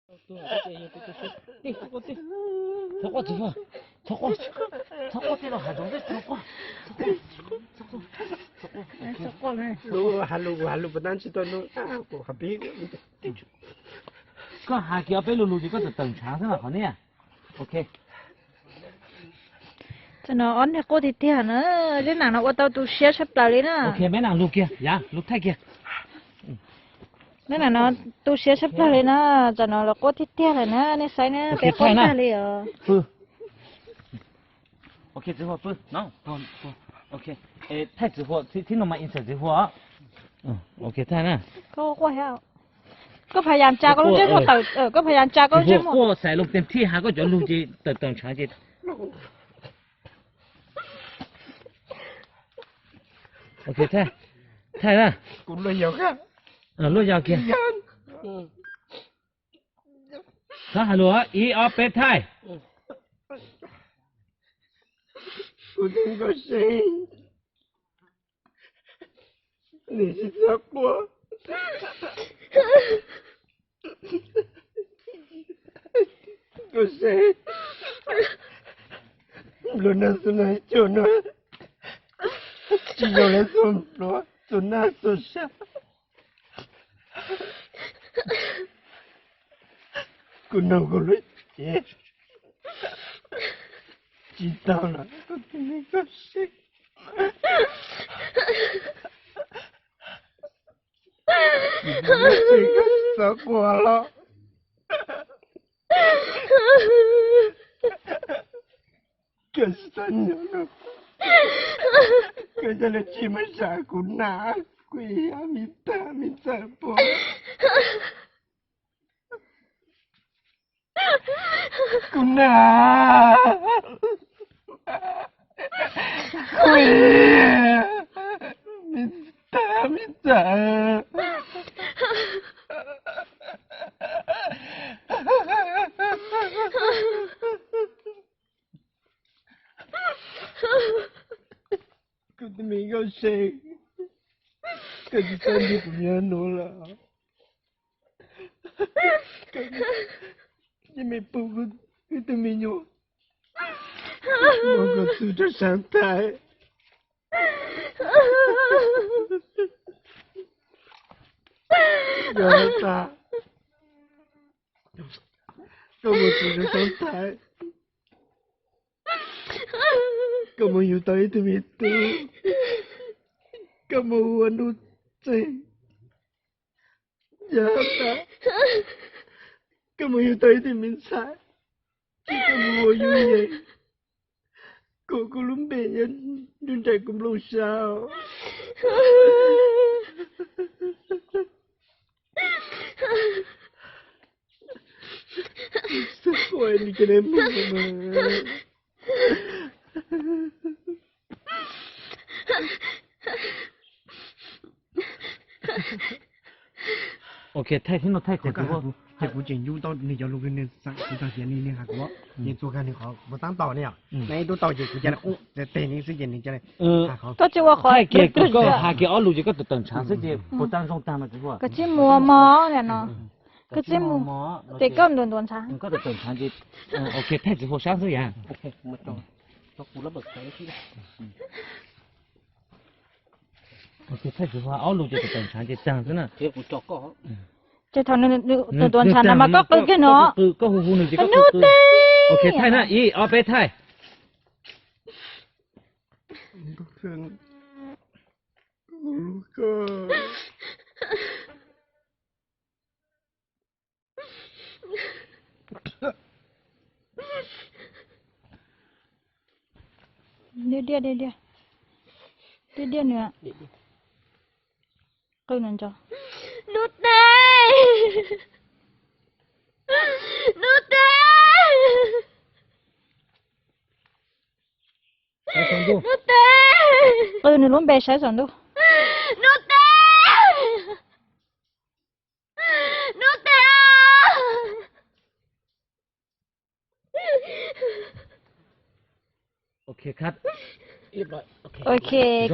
Txhob quaj, txhob quaj, txhob quaj, txhob quaj, txhob quaj, txhob quaj, txhob quaj, txhob quaj, txhob quaj. Lus has lus, kuv has lus puas tab tsis tau nug, kuv has pib. Koj has kiag ob peb lus lus ces koj tawm tawm ntshav xwb mas qhov niaj. Ok. Tam no ob niag quaj tiag tiag na, lub neej no ua tau tu siab tshaj plaws li na. Ok, meb neej lug kiag, yav lug thaij kiag. Lub neej no tu siab tshaj plaws li na, tam no los quaj tiag tiag lawm na, nej saib na, peb quaj tag li os. Ok, txiv Huas pw no. Ok, thaij txiv Huas, thib no mas insert txiv Huas. Ok, thaij na. Koj phas yas tsa koj lub ntsej muag tawm, koj phas yas tsa koj lub ntsej muag. Quaj xav lug tes thij has koj cov lug ces tawm tawm ntshav ces. Ok, thaij, thaij na. Luaj yau kiag. Txhob has lus, ib ob peb thaij. Kuv tus nkauj Seeb, nws tsis txhob quaj. Nkauj Seeb, nplua nuj txhua nag cuag nag, tsis zoo li txhua nplua txhua nag txhua sab. Kuv nug kuv lub cev tsis tau los kuv tus me Nkauj Seeb, kuv tus me Nkauj Seeb, koj tsis txhob quaj los. Koj tsis txhob nyob no, koj coj lub txim mus sam kuv na, kuv ib yam me tub me ntxhais puag. Kuv na, kuv ib yam me tub me ntxhais. Kuv tus me Nkauj Seeb, koj tsis txhob nrhiav kuv nyob nuav lawm. Ces me pum kuv tus me nyuam, muab koj txug rau sab Thaib. Yog tas koj mus txug rau sab Thaib, koj mus yug tau ib tug me tub, koj mus ua nuj txeeg. Yog tas koj mus yug tau ib tug me ntxhais, ces koj mus ua yug yees, kom kuv lub npe nyob nraim kuv nplooj sab. Xav quaj li cas ne mog. Ok, thaij thib no thaij tias kuv, ces kuv tseem yug tau nws cov lus, nws xav kuv tau tias nws has kuv, ces txua kag nws qhov kuv tab tau ne yom, nws ib tug tau ces kuv cia li qub teg nws xwb ces nws cia li. Koj tsis ua qhov, thaij kiag koj has kiag ob lus ces koj tawm tawm ntshav xwb ces puas tau zoo tag no txiv Huas? Koj tsis muaj mog li no, koj tsis muaj, ces koj ntuav ntuav ntshav, koj tawm tawm ntshav ces. Ok, thaij txiv Huas sab xwb yam. Thaij txiv Huas ob lus ces tawm tawm ntshav ces tag xwb na. Ces thaum nws ntuav ntshav na mas koj qw kiag no, koj hu hu nws ces koj qw. Ok, thaij na, ib ob peb thaij. Diaj diaj, diaj diaj nws, qw nws ntso. Nub Teb, Nub Teb, Nub Teb, qw nws lub npe saib saum ntuj. Nub Teb, Nub Teb. Ok, cut. Ok, keej.